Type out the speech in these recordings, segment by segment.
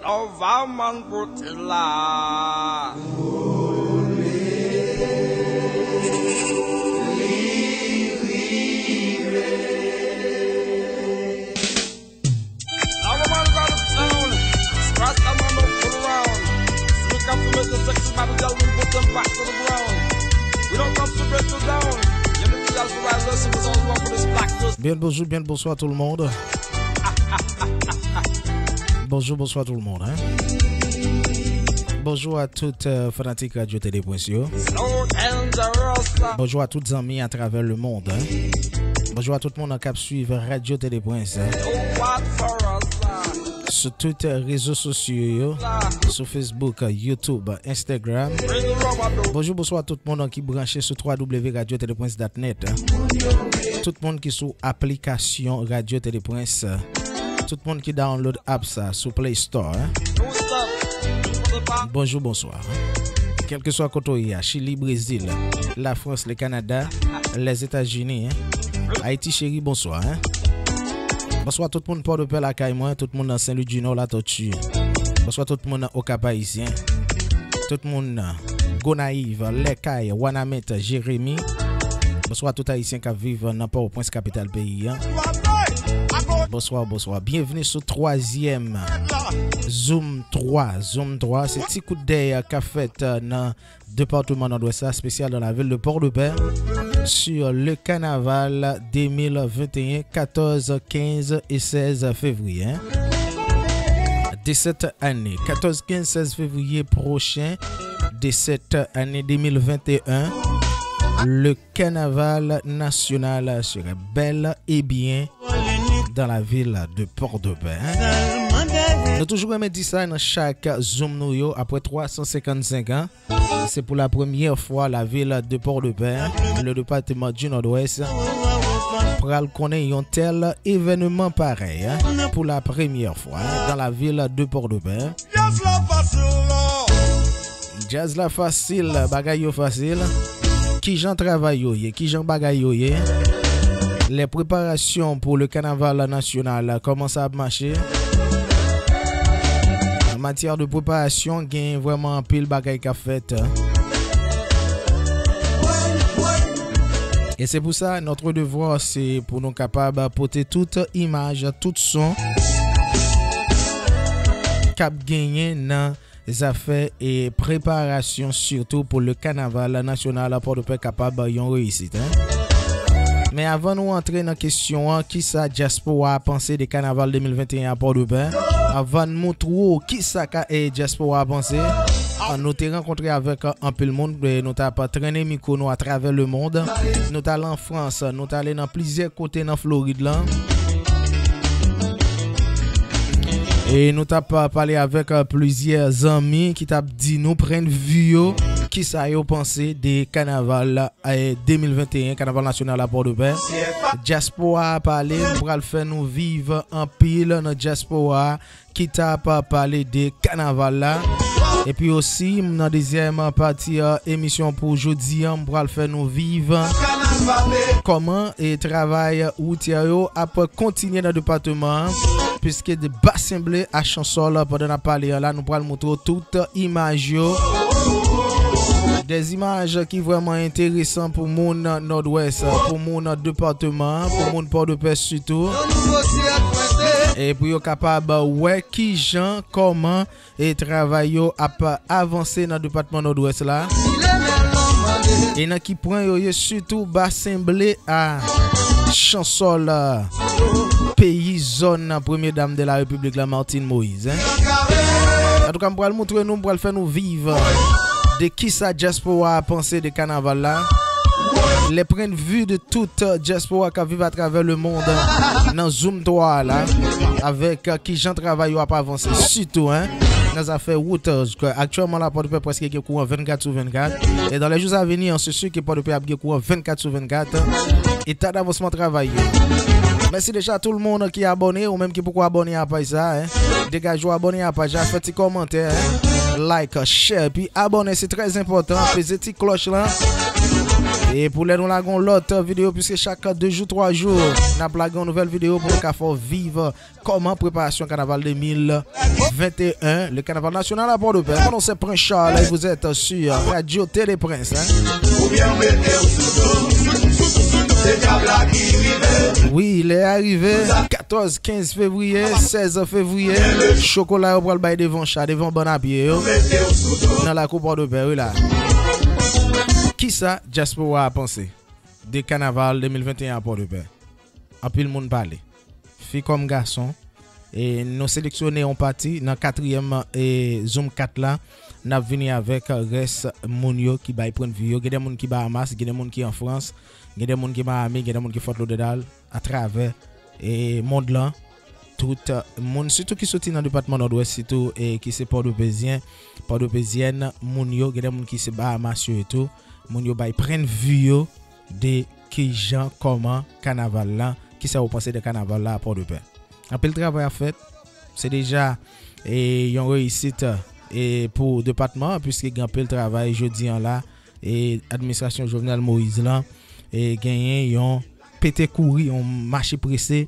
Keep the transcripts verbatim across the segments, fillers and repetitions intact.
Ova man pote la. All the man round the town, Rasta man don't fool around. Si nou ka fime se sexy body girl, we put them back to the ground. We don't come to break you down. Unity as the rise, listen, we don't walk with this black. Bien le bonjour, bien le bonsoir tout le monde. Bonjour, bonsoir tout le monde, hein. Bonjour à tout, euh, fanatik Radio Tele Prince yo. So dangerous. Bonjour à tout zanmi atravè le monde, hein. Bonjour à tout moun k ap swiv Radio Tele Prince, hein. So what for us, uh? Sou tout rezo sosyo yo, sou Facebook, YouTube, Instagram. Bring the rubber, bro. Bonjou, bonswa tout moun ki branche sou w w w radio tele prince dot net. Tout moun ki sou aplikasyon Radio Tele Prince. Tout moun ki download app sa sou Play Store, hein. Bonjou, bonswa. Kèlkeswa kote w ye a, Chili, Brezil, Lafrans, le Kanada, Lèzetazini, hein. Ayiti cheri, bonswa, hein. Bonswa tout moun Pòdepè lakay mwen, tout moun nan Sen Lwi di Nò, Latòti. Bonswa tout moun nan Okap Ayisyen. Tout moun nan Gonayiv, Lèkay, Wanament, Jeremi. Bonswa tout Ayisyen k ap viv nan Pòtoprens, kapital peyi a. Bonswa, bonswa. Byenvni sou twazyèm Zoom twa. Zoom twa, se ti kout dèyè k ap fèt nan depatman Nòdwès la, spécial dans la ville de Port-de-Paix, sur le carnaval deux mille vingt et un, quatorze, quinze et seize février, hein. Disèt ane, katòz, kenz, sèz fevriye pwochen, disèt ane de mil venteyen, le carnaval national sera bel et bien dans la ville de Port-de-Paix, hein. Nou toujou renmen di sa nan chak Zoom nou yo, apre twa san senkannsenk an. Se pou la premyè fwa la vil de Pòdepè, le depatman di Nòdwès, pral konnen yon tèl evènman parèy, hein, pou la premyè fwa, hein, dans la ville de Port-de-Paix. Djaz la fasil, bagay yo fasil. Kijan travay yo ye? Kijan bagay yo ye? Les préparations pour le carnaval national, kòman sa ap mache? An matyè de preparasyon, gen vrèman anpil bagay k ap fèt. E se pou sa, notre devoir, se pou nou kapab pote tout imaj, tout son k ap genyen nan zafè e preparasyon, sitou pou le kanaval nasyonal Pòdepè kapab yon reyisit, hein. Men avan nou antre nan kesyon an, kisa dyaspora a panse de kanaval de mil venteyen a Pòdepè? Avan n montre w kisa ka, e, dyaspora a panse, nou te rankontre avèk, e, anpil moun, e, nou t ap trennen mikwo nou atravè lemonn. Nou t al an Frans, nou t ale nan plizyè kote nan Florid lan. E nou t ap pale avèk, e, plizyè zanmi ki t ap di nou pwennvi yo, kisa yo panse de kanaval, e, de mil venteyen, kanaval nasyonal a Pòdepè. Dyaspora a pale, nou pral fè nou viv anpil nan dyaspora a ki t ap pale de kanaval la. Epi osi, nan dezyèm pati, e, emisyon pou jodi a, m pral fè nou viv kòman, e, travay woutyè yo ap kontinye nan depatman an, piske de Basen Ble a Chansòl, pandan n ap pale an la, nou pral montre w tout imaj yo. Des images ki vrèman enteresan pou moun Nòdwès, pou moun depatman an, pou moun Pòdepè sitou. E pou yo kapab wè kijan, kòman, e travay yo ap avanse nan depatman Nòdwès la. E nan ki pwen yo ye, sitou Basen Ble a Chansòl, peyi zòn premye dam de la Repiblik la, Martine Moïse, hein. Antouka, m pral montre nou, m pral fè nou viv de kisa dyaspora a panse de kanaval la. Les points de vue de tout dyaspora k ap viv atravè lemonn nan Zoom twa a la, avèk, e, kijan travay yo ap avanse, sitou, hein, nan zafè wout. Aktyèlman la, Pòdepè prèske gen kouran vennkat sou vennkat. E dans les jours à venir, c'est sûr que Pòdepè ap gen kouran vennkat sou vennkat. Eta davansman travay yo. Mèsi deja tout le monde ki abòne, ou menm ki poko abòne a paj sa, hein. Degaje w abòne a paj la, fè ti kòmantè, hein. Like, share, epi abòne, se trè enpòtan. Peze ti klòch lan. E pou lè nou lage yon lòt videyo, piske chak de jou, twa jou, n ap lage yon nouvèl videyo pou nou ka fè w viv kòman preparasyon kanaval de mil venteyen, le kanaval nasyonal a Pòdepè. Mon non se Prince Charles, e vous êtes sur Radio Télé Prince, hein. Wi, lè a rive, katòz, kenz fevriye, sèz fevriye, chokola yo pral bay devan cha, devan bann a pye yo, nan lakou Pòdepè, wi la. Kisa dyaspora a panse de kanaval de mil venteyen a Pòdepè? Anpil moun pale. Fi kòm gason, e nou seleksyone yon pati nan katriyèm, e, Zoom kat la. N ap vini avèk rès moun yo ki bay pwennvi yo. Gen de moun ki Bahamas, gen de moun ki an Frans, gen de moun ki Miami, gen de moun ki Fort Lauderdale, atravè, e, mond lan. Tout, e, moun, sitou ki soti nan depatman Nòdwès, sitou, e, ki se Pòdopezyen, Pòdopezyèn, moun yo, gen de moun ki se Bahamas yo etou. Moun yo bay pwennvi yo de kijan, kòman kanaval la, kisa yo panse de kanaval la a Pòdepè. Anpil travay ap fèt. Se deja, e, yon reyisit, e, pou depatman an, piske gen anpil travay jodi an la, e, administrasyon Jovenel Moïse lan, e, genyen yon pete kouri, yon mache prese,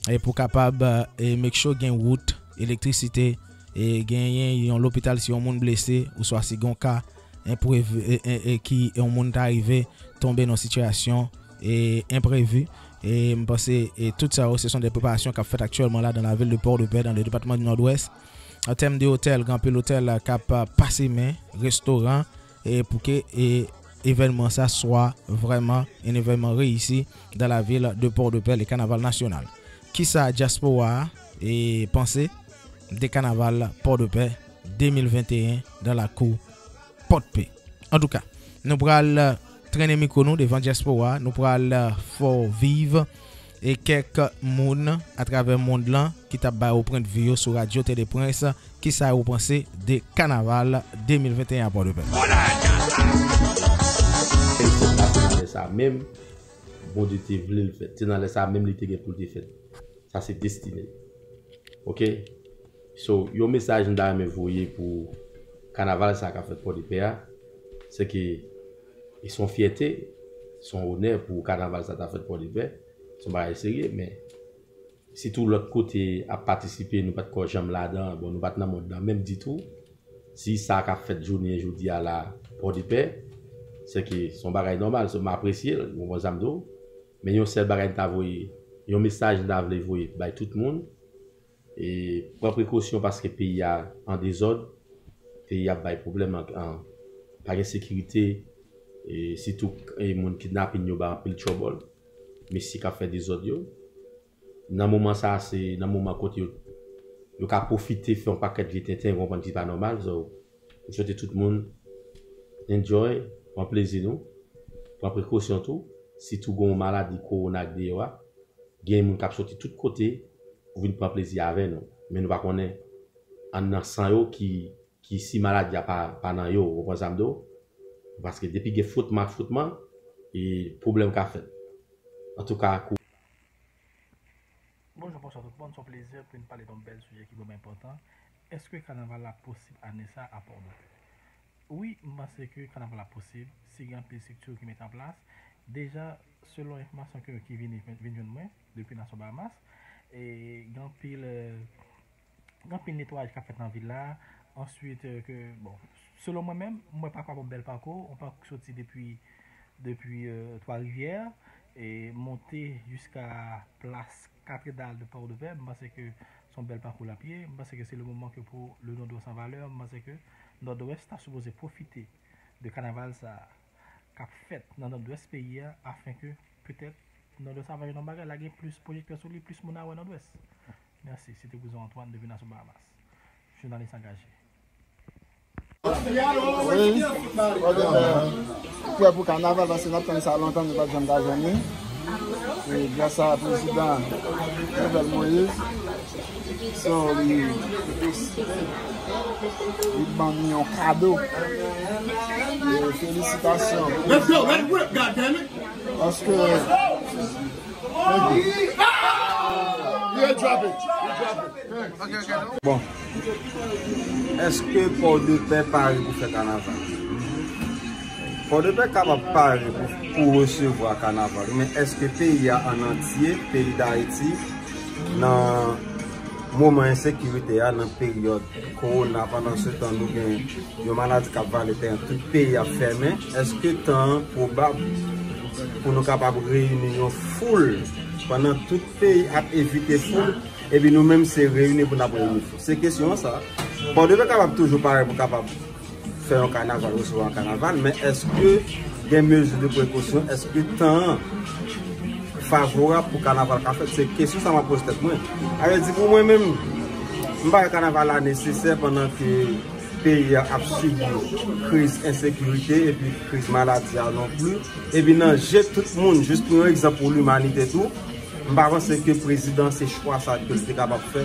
e, pou kapab, e, make sure gen wout, elektrisite, e, genyen yon lopital si yon moun blese, oswa si gen yon ka enprevi, e, e, e, ki yon moun ta rive tonbe nan sitiyasyon, e, enprevi. E m panse, e, tout sa yo, se son de preparasyon k ap fèt aktyèlman la dans la ville de Port-de-Paix, dans le département du Nord-Ouest. An tèm de otèl, gen anpil otèl k ap, a, pase men, restoran, e pou ke, e, evènman sa swa vrèman un événement réussi dans la ville de Port-de-Paix, le carnaval national. Kisa dyaspora a, e, panse de kanaval Pòdepè de mil venteyen nan lakou Pòdpè? Antouka, nou pral, e, trennen mikwo nou devan dyaspora, nou pral, e, fè w viv, e, kèk moun atravè mond lan ki t ap bay yo pwennvi yo sou Radio Télé Prince, kisa yo panse de kanaval de mil venteyen a Pòdepè. Sa menm, Bondye te vle l fèt. Se nan lè sa a menm li te gen pou l te fèt. Sa se destine. Oke? So, yon mesaj m ta renmen voye pou kanaval sa a k ap fèt Pòdepè a, se ke e se yon fyète, se yon onè pou kanaval sa a ta fèt Pòdepè. Se yon bagay serye, men sitou lòt kote ap patisipe, nou pa t ko janm ladan, bon, nou pa t nan mond lan menm ditou. Si sa k ap fèt jounen jodi a la, Pòdepè, se ke se yon bagay nòmal, se m apresye l, ou konprann sa m di w. Men yon sèl bagay m ta voye, yon mesaj m ta vle voye bay tout moun, e pran prekosyon paske peyi a an dezòd, peyi a ap bay pwoblèm, an, an, pa gen sekirite, e sitou, e moun kidnapin yo bay anpil twòbòl, mesye k ap fè dezòd yo. Nan moman sa a, se nan moman kote yo, yo ka pwofite fè yon pakèt vye tenten, ou konprann, ki pa nòmal. So, m swete tout moun enjoy, pran plezi nou, pran prekosyon tou, sitou gen yon maladi kowona k deyò a, gen moun k ap soti tout kote pou vin pran plezi avè nou. Men nou pa konnen anndan san yo ki, ki si maladi a pa, pa nan yo, ou konprann sa m di w? Paske depi gen fwotman ak fwotman, e pwoblèm ka fèt. Antouka, kou Bonjou, bonswa tout moun. Se yon plezi pou n pale de yon bèl sijè ki vrèman enpòtan. Èske kanaval la posib ane sa a Pòdepè? Wi, m panse ke kanaval la posib si gen anpil estrikti ki mete an plas. Deja, selon enfòmasyon ke, ki vini, vin jwenn mwen depi Nasyon Bahamas, e gen anpil, e, gen anpil netwayaj k ap fèt nan vil la. Answit, e, ke, bon, selon mwen menm, m wè pa kwa bon bèl pakou, yon pakou ki soti depi, depi, e, Twa Rivyè, e monte jiska plas Katredal de Pòdepè. M panse ke se yon bèl pakou l ap ye. M panse ke se le moman ke pou le Nòdwès an valè. M panse ke Nòdwès ta sipoze pwofite de kanaval sa a k ap fèt nan Nòdwès peyi a, afenke petèt Nòdwès ava jwenn yon bagay, lage plis pwojektè sou li, plis moun a wè Nòdwès. Mèsi, se te Prison Antoine depi Nasyon Bahamas. Jounalis angaje. Wi, Pòdepè prè pou kanaval, paske n ap tann sa lontan, nou pa t janm ka jwenn li. E gras a prezidan Jovenel Moïse, so, li, li ban nou yon kado. E felisitasyon. Let's go, let's rip, goddammit! Paske, thank you. Yeah, drop it. Yeah, drop it. Bon. Èske Pòdepè pare pou fè kanaval? Pòdepè kapab pare pou, pou resevwa kanaval, men èske peyi a an antye, peyi Dayiti, nan moman ensekirite a, nan peryòd kowona, pandan se tan nou gen yon maladi k ap vale tè a, tout peyi ap fèmen, èske tan an pwobab pou nou kapab reyini yon foul pandan tout peyi ap evite foul, epi nou menm se reyini pou n ap reyini foul? Se kesyon an sa. Pòdepè kapab toujou pare pou kapab fè yon kanaval, resevwa yon kanaval, men èske gen mezi de prekosyon? Èske tan an favorab pou kanaval ka fèt? Se kesyon sa m ap poze tèt mwen. Sa vle di pou mwen menm, m pa wè kanaval la nesesè pandan ke peyi a ap sibi kriz ensekirite epi kriz maladi a non pli. Epi nan je tout moun, jis pou yon egzanp pou limanite tou, m pa panse ke prezidan se chwa sa ke l te kapab fè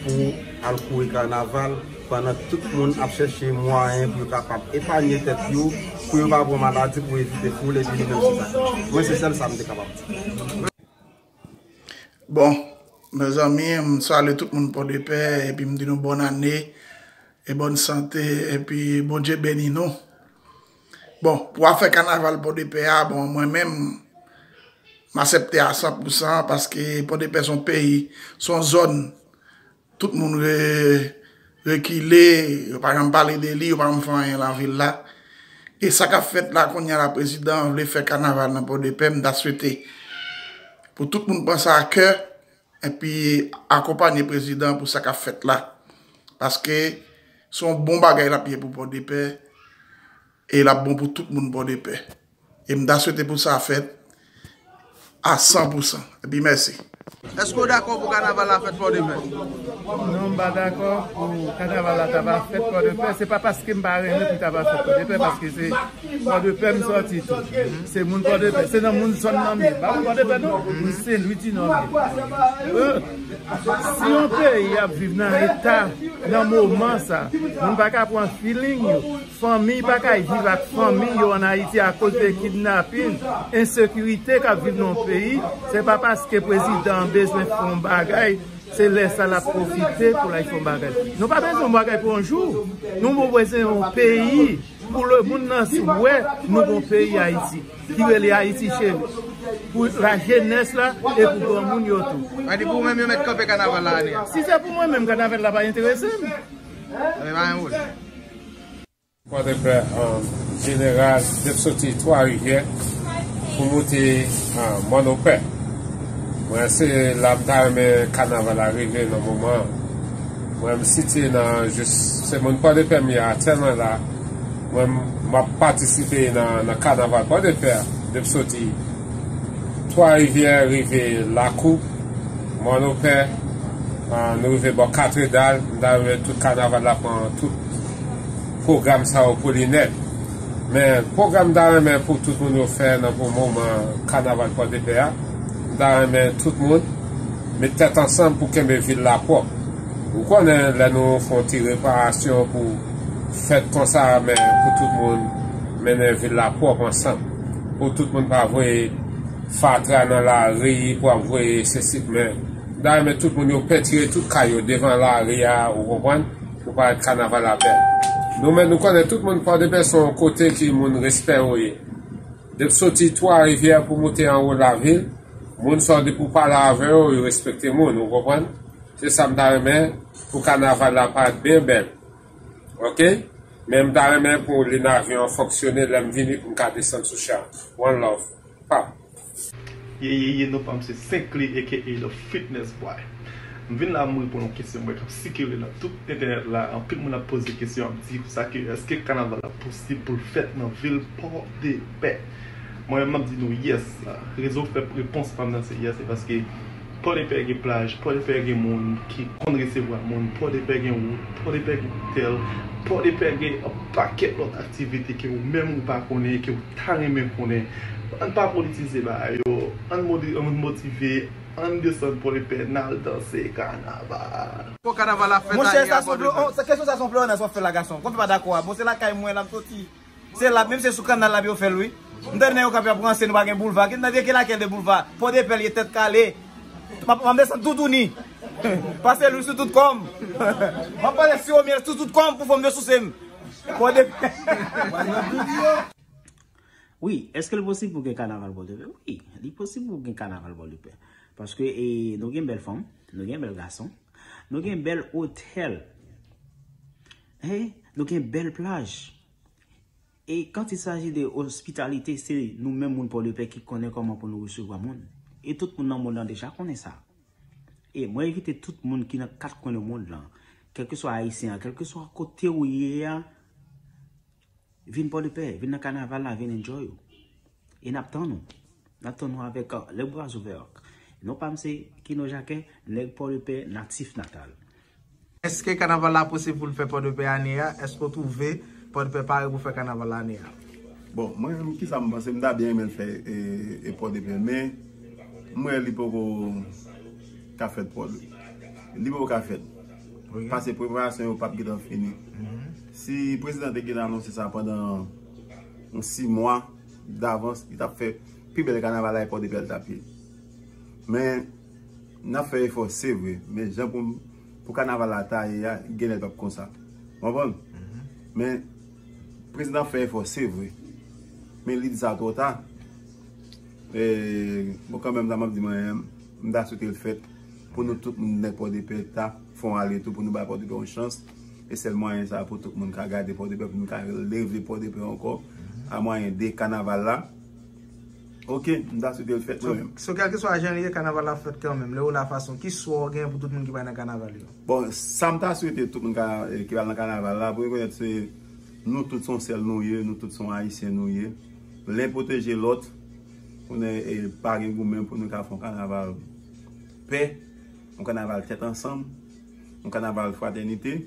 pou al kouri kanaval pandan tout moun ap chèche mwayen pou yo kapab epanye tèt yo, pou yo pa pran maladi, pou evite foul epi li menm se sa. Mwen se sèl sa m te kapab di. Bon, mezanmi, m salye tout moun Pòdepè epi m di nou bòn ane e bòn sante epi Bondye beni nou. Bon, pou afè kanaval Pòdepè a, bon, mwen menm, m aksepte a san pou san paske Pòdepè se yon peyi, se yon zòn tout moun re, rekile, yo pa janm pale de li, yo pa janm fè anyen nan vil la. E sa k ap fèt la kounye a la, prezidan an vle fè kanaval nan Pòdepè, m ta swete pou tout moun pran sa a kè, epi akonpanye prezidan an pou sa k ap fèt la. Paske se yon bon bagay l ap ye pou Pòdepè, e l ap bon pou tout moun Pòdepè. E m ta swete pou sa fèt a san pou san. Epi mèsi. Èske w dakò pou kanaval la fèt Pòdepè? Non, m pa dakò pou kanaval la ta pa fèt Pòdepè. Se pa paske m pa renmen pou ta pa fèt Pòdepè, paske se Pòdepè m sòti tou. Se moun Pòdepè, se nan moun zòn nan m ye. M pa moun Pòdepè non, moun Sen Lwi di Nò m ye. Si yon peyi ap viv nan eta, nan moman sa, moun pa ka pran feeling yo, fanmi pa ka viv ak fanmi yo ann Ayiti akoz de kidnapin, ensekirite k ap viv nan yon peyi, se pa paske prezidan an bezwen fè yon bagay, se lè sa l ap pwofite pou l al fè yon bagay. Nou pa bezwen yon bagay pou yon jou, nou bezwen yon peyi pou lemonn nan wè nou gon peyi Ayiti ki rele Ayiti cheri, pou lajenès la e pou granmoun yo tou. Sa di pou ou menm yo mèt kanpe kanaval la ane a? Si se pou mwen menm, kanaval la pa enterese m. Sa vle pa gen pwoblèm. Pòdepè an jeneral, depi soti Twa Rivyè pou moute Mòn Opè. Mwen se la m ta renmen kanaval la rive nan moman an. Mwen m sitye nan jis, se moun Pòdepè m ye aktyèlman la. Mwen m ap patisipe nan, nan kanaval Pòdepè a depi soti Twa Rivyè rive Lakou, Mòn Opè, nou rive bò Katredal. M ta renmen tout kanaval la pran tout pwogram sa yo pou li nèt. Men pwogram m ta renmen pou tout moun yo fè nan pou moman kanaval Pòdepè a, m ta renmen tout moun met tèt ansanm pou kenbe vil la pwòp. Ou konnen lè nou fè yon ti reparasyon pou fèt konsa, men pou tout moun mennen vil la pwòp ansanm. Pou tout moun pa voye fatra nan lari pou ap voye sesi, men m ta renmen tout moun yo pentire tout kay yo devan lari a, ou konprann? Pou parèt kanaval la bèl. Nou menm nou konnen tout moun Pòdepè se yon kote ki moun respè yo ye. Depi soti Twa Rivyè pou moute anwo lavil, moun sa yo depi w pale avè yo, yo respekte moun, ou konprann? Se sa m ta renmen pou kanaval la parèt byen bèl. Oke? Men m ta renmen pou Lenavyon an fonksyone lè m vini pou m ka desann sou cha. One love. Pam. Ye ye ye, non pa m se Senkli aka the fitness boy. M vin la m reponn yon kesyon mwen k ap sikile nan tout entènèt la. Anpil moun ap poze kesyon, ap di konsa ke èske kanaval la posib pou l fèt nan vil Pòdepè? Mwen menm m ap di nou yes. Rezon k fè repons pa m nan se yes se paske Pòdepè gen plaj, Pòdepè gen moun ki konn resevwa moun, Pòdepè gen wout, Pòdepè gen otèl, Pòdepè gen yon pakèt lòt aktivite ke ou menm ou pa konnen, ke ou ta renmen konnen. Ann pa politize bagay yo, ann motive, ann desann Pòdepè, n al danse kanaval. Fò kanaval la fèt ane a Pòdepè. Kesyon sa se yon pleonans w ap fè la gason. Konn fè pa dakò a. Bon, se lakay mwen la m soti. Se la, menm se sou kannal la pou yo fè l wi. M tande nèg yo k ap ranse nou pa gen boulva. Ki nan ki lakèl de boulva? Pòdepè l ye tèt kale. M ap desann toutouni. Pase lwil sou tout kò m. M ap pase siwo myèl sou tout kò m pou fanm yo souse m. Pòdepè. Wi, èske l posib pou gen kanaval Pòdepè? Wi, li posib pou gen kanaval Pòdepè. Paske e, nou gen bèl fanm, nou gen bèl gason, nou gen bèl otèl, e, nou gen bèl plaj. E quand il s'agit de ospitalite, se nou menm moun Pòdepè ki konnen kòman pou nou resevwa moun. E tout moun nan mond lan deja konnen sa. E mwen envite tout moun ki nan kat kwen lemonn lan, kèlkeswa ayisyen an, kèlkeswa kote ou ye a, vin Pòdepè, vin nan kanaval la, vin enjoy ou. E n ap tann ou. N ap tann ou avèk, euh, les bras ouverts. Non pa m se Kino Jacquet, nèg Pòdepè natif natal. Èske kanaval la posib pou l fè Pòdepè ane a? Èske w twouve Pòdepè pare pou fè kanaval la ane a? Bon, mwen menm, kisa m panse, m ta byen renmen l fè e, e Pòdepè, men m wè li poko ka fèt Pòdepè. Li poko ka fèt. Paske preparasyon yo p ap gentan fini. Si prezidan te gentan anonse sa pandan yon sis mwa davans, li t ap fè pi bèl kanaval la e Pòdepè l t ap ye. Men, n ap fè efò, se vre, men jan pou, pou kanaval la ta ye a, genlè l p ap konsa. W konprann? Men, prezidan fè efò, se vre. Men li di sa twò ta. E, bon, kanmenm, sa m ap di mwen, m ta swete l fèt pou nou tout moun nèg Pòdepè ta fè yon aletou pou nou bay Pòdepè yon chans. E sèl mwayen sa pou tout moun ka gade Pòdepè, pou nou ka leve Pòdepè ankò, a mwayen de kanaval la. Ok, m ta swete l fèt mwen menm. So, kèlkeswa jan li ye, kanaval la fèt kanmenm. Lè ou la fason, ki swa w gen pou tout moun ki pa nan kanaval yo? Bon, sa m ta swete tout moun ka, eh, ki pral nan kanaval la, pou rekonèt se nou tout se yon sèl nou ye, nou tout se yon ayisyen nou ye. Len pwoteje lòt, pou nou, eh, pa gen goumen, pou nou ka fè yon kanaval pè, yon kanaval tèt ansanm, yon kanaval fratènite,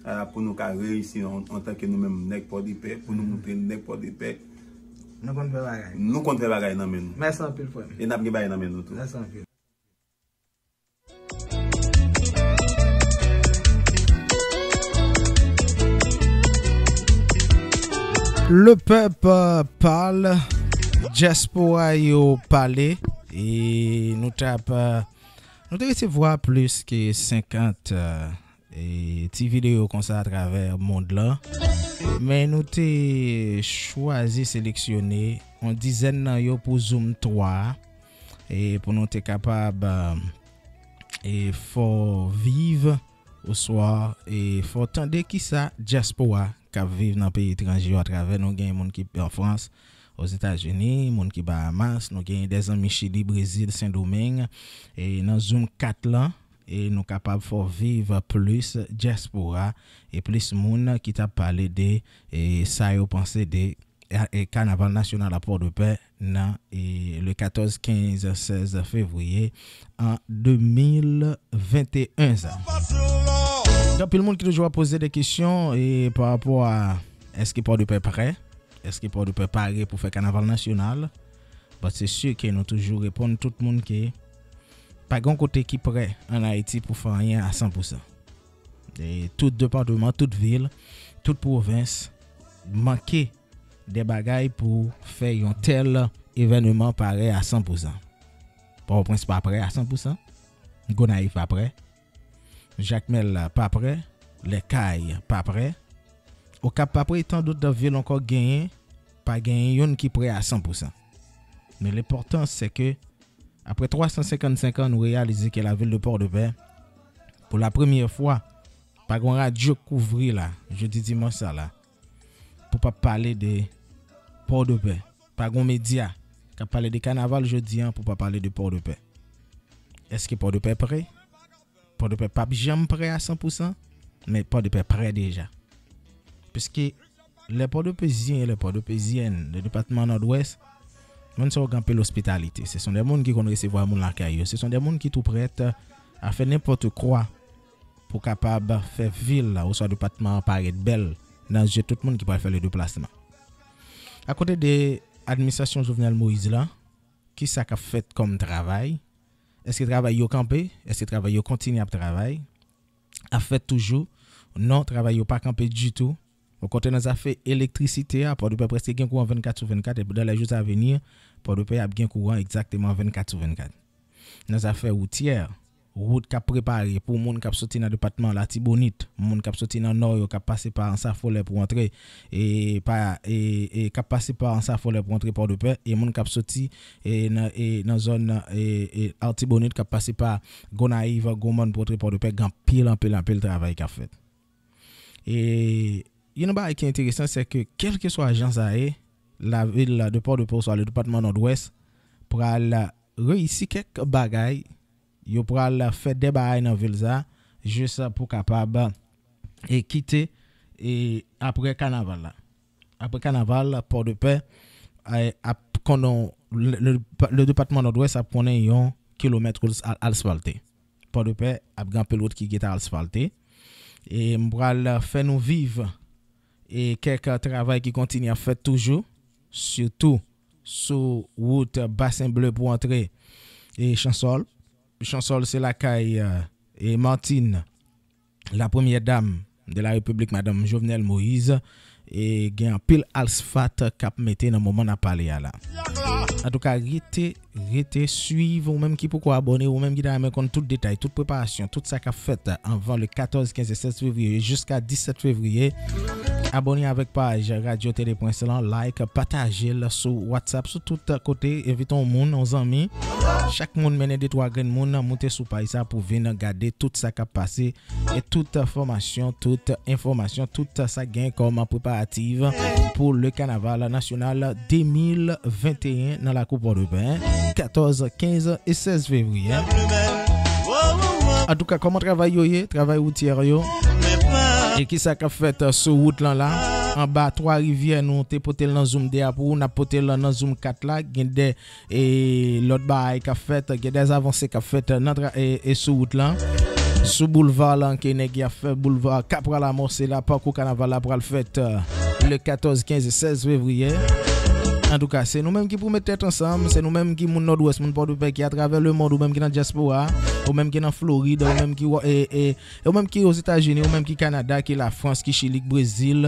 a, pou nou ka reyisi an, antanke nou menm nèg Pòdepè, pou nou montre nèg Pòdepè. Nou konn fè bagay. Nou konn fè bagay nan men nou. Mèsi anpil, frè m. E n ap gen bagay nan men nou tou. Mèsi anpil. Le peuple parle, dyaspora yo pale, e nou t ap, nou te resevwa plis ke senkant, e, ti videyo konsa atravè mond lan. Men nou te chwazi seleksyone yon dizèn nan yo pou Zoom twa, e pou nou te kapab, e, fè w viv, oswa, e, fè w tande kisa dyaspora k ap viv nan peyi etranje yo atravè nou. Gen moun ki an Frans, Ozetazini, moun ki Bahamas, nou gen de zanmi Chili, Brezil, Sendomeng, e nan Zoom kat lan, e nou kapab fè w viv plis dyaspora, e plis moun ki t ap pale de, e, sa yo panse de, e, e, kanaval nasyonal a Pòdepè nan, e, le katòz, kenz, sèz fevriye an de mil venteyen sa. Gen anpil moun ki toujou ap poze de kesyon, e, pa rapò a èske Pòdepè prè? Èske Pòdepè pare pou fè kanaval nasyonal? But se si ke nou toujou reponn tout moun ke pa gen yon kote ki prè ann Ayiti pou fè anyen a san pou san. E tout depatman, tout vil, tout pwovens manke de bagay pou fè yon tèl evènman pare a san pou san. Pòtoprens pa prè a san pou san. Gonayiv pa prè. Jakmèl pa prè. Lèkay pa prè. Okap pa prè, e tan dòt vil ankò genyen, pa genyen youn ki prè a san pou san. Men lenpòtans, se ke, apre twa san senkannsenk an, nou reyalize ke lavil de Pòdepè, pou la premyè fwa, pa gen yon radyo k ouvri la, jodi dimanch sa la, pou pa pale de Pòdepè. Pa gen yon medya k ap pale de kanaval jodi an pou pa pale de Pòdepè. Èske Pòdepè prè? Pòdepè p ap janm prè a san pou san, men Pòdepè prè deja. Piske les Port-de-Paisiens et les Port-de-Paisiennes de depatman Nòdwès, moun sa yo gen anpil ospitalite. Se sont des moun ki konn resevwa moun lakay yo. Se sont des moun ki tou prèt a fè nenpòt kwa pou kapab fè vil la oswa depatman an parèt bèl nan zye tout moun ki pral fè le deplasman. Akote de administrasyon Jovenel Moïse la, kisa k ap fèt kòm travay? Èske travay yo kanpe? Èske travay yo kontinye ap travay? Ap fèt toujou? Non, travay yo pa kanpe ditou. Okontrè, nan zafè elektrisite a, Pòdepè prèske gen kouran vennkat sou vennkat, e dans les jours à venir, Pòdepè ap gen kouran egzakteman vennkat sou vennkat. Nan zafè woutyè, wout k ap prepare pou moun k ap soti nan depatman Latibonit, moun k ap soti nan Nò yo, k ap pase pa Ansa Folè pou antre, e, pa, e, e, k ap pase pa Ansa Folè pou antre Pòdepè, e moun k ap soti, e, nan, e, nan zòn, e, e, Latibonit, k ap pase pa Gonayiv, Gwomòn pou antre Pòdepè, gen anpil, anpil, anpil travay k ap fèt. E youn nan bagay ki enteresan, se ke kèlkeswa jan sa ye, lavil de Pòdepè oswa le depatman Nòdwès pral reyisi kèk bagay, yo pral fè de bagay nan vil sa, jis pou kapab, e, kite, e, apre kanaval la. Apre kanaval, Pòdepè, e, ap konnen, le, le, le depatman Nòdwès ap konnen yon kilomèt wout al-, asfalte. Pòdepè ap gen anpil wout ki gentan asfalte. E m pral fè nou viv, e, kèk travay ki kontinye ap fèt toujou, sitou sou wout Basen Ble pou antre, e, Chansòl. Chansòl se lakay, e, Martine, la première dame de la République, Madanm Jovenel Moïse, e gen anpil asfalt k ap mete nan moman n ap pale a la. Antouka, rete, rete swiv, ou menm ki poko abòne, ou menm ki ta renmen konn tout detay, tout preparasyon, tout sa k ap fèt anvan le katòz, kenz e sèz fevriye, jiska disèt fevriye. Abòne avèk paj Radyo Tele Pwens lan, like, pataje l sou WhatsApp, sou tout kote, envite yon moun, yon zanmi. Chak moun mennen de twa grenn moun, moute sou paj sa pou vin gade tout sa k ap pase, e tout fòmasyon, tout enfòmasyon, tout sa k gen kòm preparatif pou le kanaval nasyonal de mil venteyen nan lakou Pòdepè, katòz, kenz e sèz fevriye. Antouka, kòman travay yo ye, travay woutyè yo? E kisa k ap fèt sou wout lan la? Anba Twa Rivyè, nou te pote l nan zoom de a pou ou, n ap pote l nan zoom kat la. Gen de, e, lòt bagay k ap fèt, gen de avanse k ap fèt nan tra-, e, e sou wout lan. Sou boulva lan ke nèg y ap fè, boulva Kapra Lamò, se la pakou kanaval la pral fèt, e, le katòz, kenz e sèz fevriye. Antouka, se nou menm ki pou met tèt ansanm, se nou menm ki moun Nòdwès, moun Pòdepè, ki atravè lemonn, ou menm ki nan dyaspora, ou menm ki nan Florid, ou menm ki, e, e, e ou menm ki Ozetazini, ou menm ki Kanada, ki Lafrans, ki Chili, ki Brezil,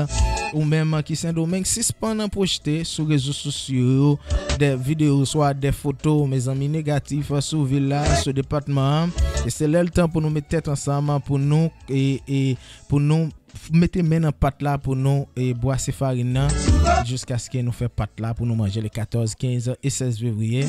ou menm ki Sendomeng, sispann pwojte sou rezo sosyo yo de videyo, swa de foto, mezanmi, negatif sou vil la, sou depatman an. E se lè l tan pou nou met tèt ansanm, pou nou, e, e, pou nou f-, mete men nan pat la, pou nou, e, bwase farin nan, jiskaske nou fè pat la pou nou manje le katòz, kenz e sèz fevriye.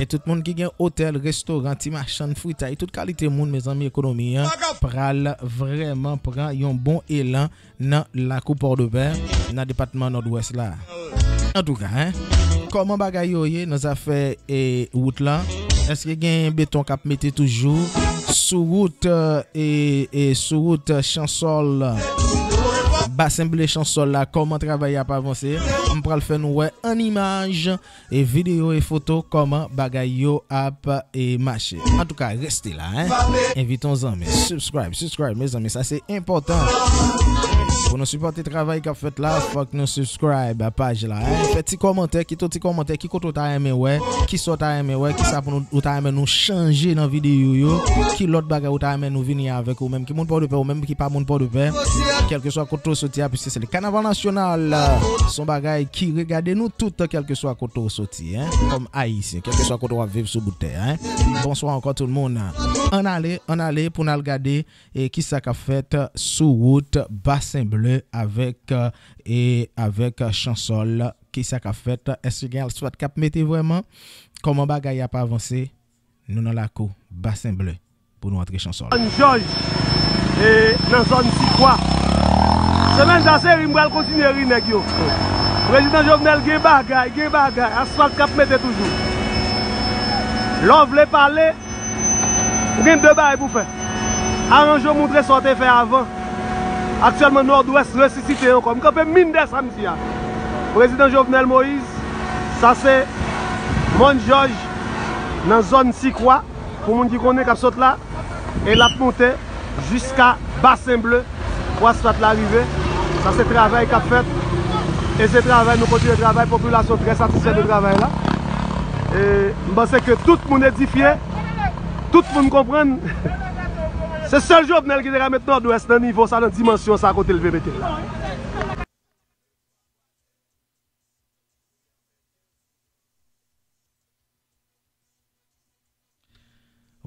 E tout moun ki gen otèl, restoran, ti machann fritay, tout kalite moun, mezanmi, ekonomi an pral vrèman pran yon bon elan nan lakou Pòdepè, nan depatman Nòdwès la. Antouka, en, kòman bagay yo ye nan zafè, e, wout lan? Èske gen beton k ap mete toujou sou wout, e, e, sou wout Chansòl, Basen Ble Chansòl la? Kòman travay ap avanse? M pral fè nou wè an imaj e videyo e foto kòman bagay yo ap, e, mache. Antouka, reste la, en. Envite yon zanmi. Subscribe, subscribe, mezanmi, sa se enpòtan. Pou nou sipòte travay k ap fèt la, fòk nou subscribe a paj la, en. Fè ti kòmantè, kite yon ti kòmantè, ki kote w ta renmen wè, kisa w ta renmen wè, kisa pou nou, ou ta renmen nou chanje nan videyo yo, ki lòt bagay ou ta renmen nou vini avèk, ou menm ki moun Pòdepè, ou menm ki pa moun Pòdepè, kèlkeswa kote w soti a, piske se le kanaval nasyonal, se yon bagay ki regade nou tout, kèlkeswa kote w soti, en, kòm Ayisyen, kèlkeswa kote w ap viv sou bout tè a, en. Bonswa ankò tout moun. Ann ale, ann ale pou n al gade, e, kisa k ap fèt sou wout Basen Ble avèk, e, avèk Chansòl. Kisa k ap fèt? Èske gen asfalt k ap mete vrèman? Kòman bagay ap avanse? Nou nan lakou Basen Ble pou nou antre Chansòl. Ann Jòj, e, nan zòn Sikwa. Semèn sa se ri, m pral kontinye ri nèg yo. Prezidan Jovenel, gen bagay, gen bagay, asfalt k ap mete toujou. Lè w vle pale, ou gen de bagay pou fè. Aranje w, montre sa w te fè avan. Aktyèlman, Nòdwès resisite ankò. M kanpe min dè sa m di a. Prezidan Jovenel Moïse, sa se Mòn Jòj, nan zòn Sikwa. Pou moun ki konnen k ap sot la, e l ap monte jiska Basen Ble pou asfalt la rive. Sa se travay k ap fèt. E se travay, nou kontinye travay, popilasyon trè satisfè de travay la. E m panse ke tout moun edifye, tout moun konprann. Se sèl Jovenel ki te ka met Nòdwès nan nivo sa, nan dimansyon sa kote l vle mete l la.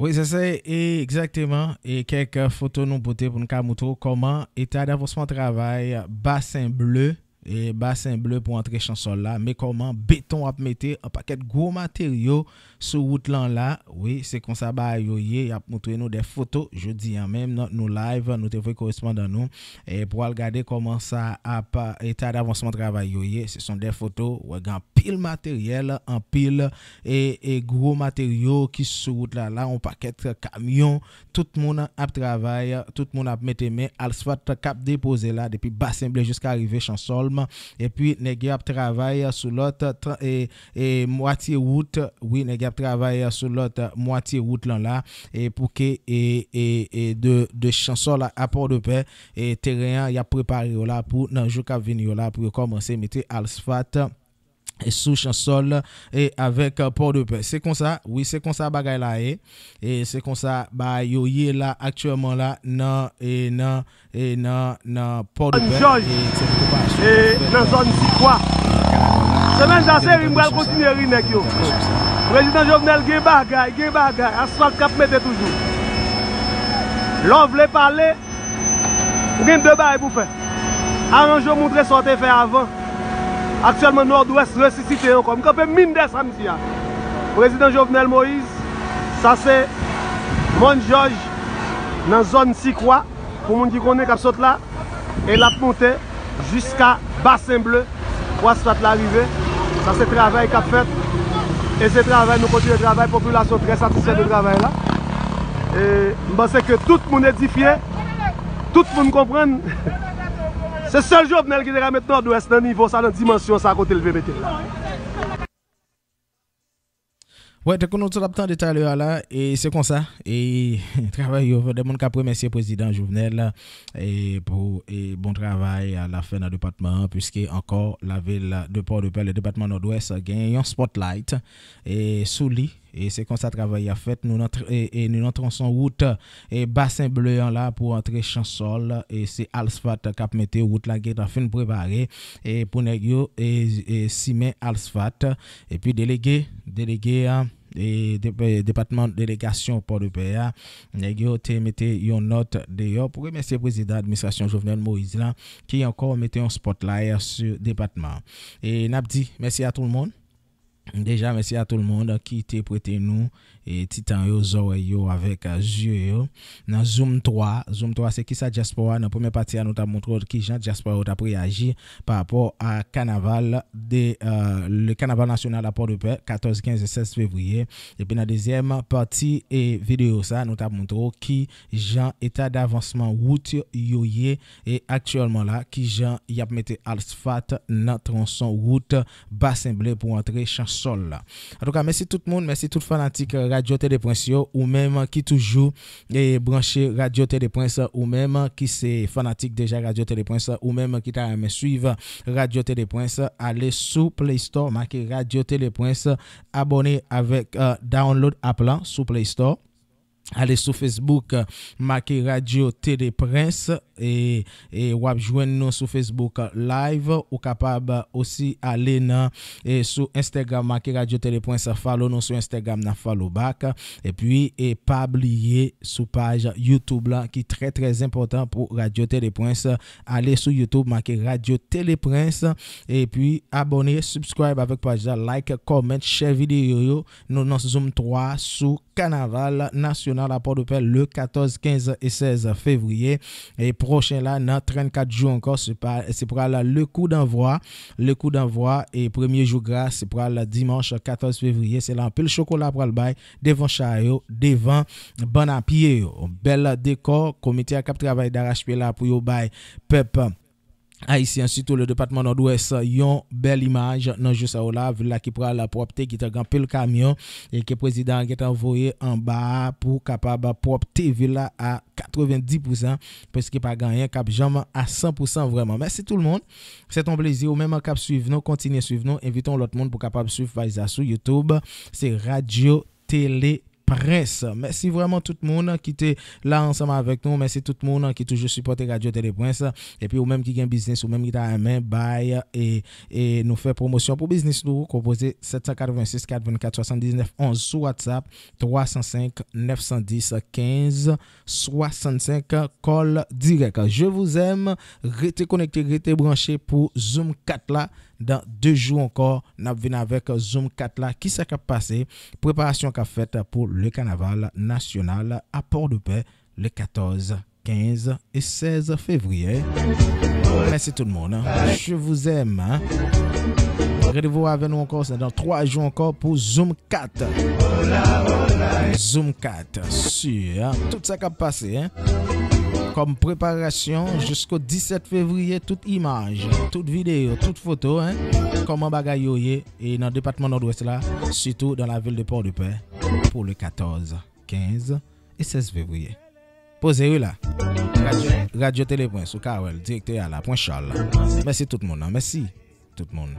Wi, se se egzakteman e kèk foto nou pote pou n ka moutre w kòman eta davansman travay Basen Ble, e Basen Ble pou antre Chansòl la, men kòman beton ap mete an pakèt gwo materyo sou wout lan la. Wi, se konsa bagay yo ye. Y ap moutre nou de foto jodi a menm. Nou live, nou te voye korespondan nou e pou al gade kòman sa ap, eta davansman travay yo ye. Se son de foto, w gen anpil materyèl, anpil e, e gwo materyo ki sou wout la, la, yon pakèt kamyon, tout moun ap travay, tout moun ap mete men, asfalt k ap depoze la depi Basen Ble jiska rive Chansòlm, epi nèg yo ap travay sou lòt tra- e, e mwatye wout, wi, nèg yo ap travay sou lòt mwatye wout lan la, e pou ke e, e, e de, de Chansòl a, a Pòdepè, e teren an, y ap prepare yo la pou nan jou k ap vini yo la, pou yo kòmanse mete asfalt e sou Chansòl e avèk Pòdepè. Se konsa, wi, se konsa bagay la ye. E se konsa bagay yo ye la aktyèlman la nan e nan e nan nan Pòdepè. Jòj, e se prepasyon e k ap fèt nan zòn Sikwa. Semèn sa se ri m pral kontinye ri nèg yo. Prezidan Jovenel gen bagay, gen bagay. Asfalt k ap mete toujou. Lè w vle pale, ou gen de bagay pou fè. Aranje w moutre sa w te fè avan. Aktyèlman, Nòdwès resisite ankò. M kanpe min dè sa m di a. Prezidan Jovenel Moïse, sa se Mòn Jòj nan zòn Sikwa, pou moun ki konnen k ap sot la, e l ap monte jiska Basen Ble pou asfalt la rive. Sa se travay k ap fèt. E se travay nou kontinye travay. Popilasyon trè satisfè de travay la. E m panse ke tout moun edifye, tout moun konprann. Se sèl Jovenel ki te ka met Nòdwès nan nivo sa, nan dimansyon sa kote l vle mete l la. Wè, tankou nou tout ap tande talè a la, e se konsa, e travay yo, de moun k ap remèsye prezidan Jovenel e pou e bon travay l ap fè nan depatman an, puiske ankò lavil de Pòdepè, le depatman Nòdwès, gen yon spotlight e sou li. E se konsa travay ap fèt. Nou nan tr- e, e nou nan tronson wout e Basen Ble an la pou antre Chansòl. E se asfalt k ap mete, wout la gentan fin prepare e pou nèg yo e, e simen asfalt. Epi delege, delege a e dep- e depatman, delegasyon Pòdepè a, nèg yo te mete yon nòt deyò pou remèsye prezidan administrasyon Jovenel Moïse la, ki ankò mete yon spotlight sou depatman an. E n ap di mèsi a tout moun. Deja, mèsi a tout moun ki te prete nou e ti tan yo, zòrèy yo avèk, a, zye yo. Nan Zoom twa, Zoom twa se kisa dyaspora, nan premyè pati a, nou t ap montre w kijan dyaspora yo t ap reyaji pa rapò a kanaval de, e, le kanaval nasyonal a Pòdepè, katòz, kenz e sèz fevriye. Epi nan dezyèm pati e videyo sa, nou t ap montre w kijan eta davansman wout yo, yo ye e aktyèlman la, kijan y ap mete asfalt nan tronson wout Basen Ble pou antre Chansòl la. Antouka, mèsi tout moun, mèsi tout fanatik Radyo Teleprens yo, ou menm ki toujou e branche Radyo Teleprens, ou menm ki se fanatik deja Radyo Teleprens, ou menm ki ta renmen swiv Radyo Teleprens, ale sou Play Store, make Radyo Teleprens, abòne avèk, e, download app la sou Play Store. Ale sou Facebook, make Radyo Teleprens, e, e w ap jwenn nou sou Facebook Live. Ou kapab osi ale nan, e, sou Instagram, make Radyo Teleprens, follow nou sou Instagram, n ap follow back. Epi, e pa bliye sou paj YouTube la, ki trè, trè enpòtan pou Radyo Teleprens. Ale sou YouTube, make Radyo Teleprens. Epi, abòne, subscribe avèk paj la, like, comment, share videyo yo. Nou nan Zoom twa sou Kanaval Nasyonal a Pòdepè le katòz, kenz e sèz fevriye. E pwochen la, nan trannkat jou ankò, se pa, se pral le kou danvwa. Le kou danvwa, e premye jou gra, se pral dimanch katòz fevriye. Se la anpil chokola pral bay devan cha yo, devan bann a pye yo. Bèl dekò, komite a k ap travay darachpye la pou yo bay pèp ayisyen, sitou le depatman Nòdwès, yon bèl imaj nan jou sa yo la. Vil la ki pral pwòpte, ki te gen anpil kamyon, e ke prezidan an gentan voye anba a pou kapab pwòpte vil la a katrevendi pousan, paske pa gen anyen k ap janm a san pousan vrèman. Mèsi tout le monde. Se yon plezi. Ou menm k ap swiv nou, kontinye swiv nou. Envite yon lòt moun pou kapab swiv paj sa sou YouTube. Se Radyo Tele Prince. Mèsi vrèman tout moun ki te la ansanm avèk nou. Mèsi tout moun ki toujou sipòte Radyo Tele Prince. Epi ou menm ki gen biznis, ou menm ki ta renmen bay e, e nou fè pwomosyon pou biznis nou, konpoze sèt san katrevensis, kat vennkat, swasanndiznèf onz sou WhatsApp, twa san senk, nèf san dis, kenz swasannsenk, call direct. Je vous aime. Rete konekte, rete branche pou Zoom kat la. Dan de jou ankò, n ap vin avèk Zoom kat la. Kisa k ap pase? Preparasyon k ap fèt pou le kanaval nasyonal a Pòdepè le katòz, kenz e sèz fevriye. Mèsi tout moun. Je vous aime. Randevou avè nou ankò, se nan twa jou ankò pou Zoom kat. Zoom kat, si, tout sa k ap pase, hein. Kòm preparasyon, jisko disèt fevriye, tout imaj, tout videyo, tout foto, hein, kòman bagay yo ye, e nan depatman Nòdwès la, sitou dans la ville de Port-de-Paix, pour le katòz, kenz e sèz fevriye. Poze wi la. Radyo, Radyo Tele Prince, ou ka wè l, direktè a la, pwen chal la. Mèsi tout moun, hein. Mèsi tout moun.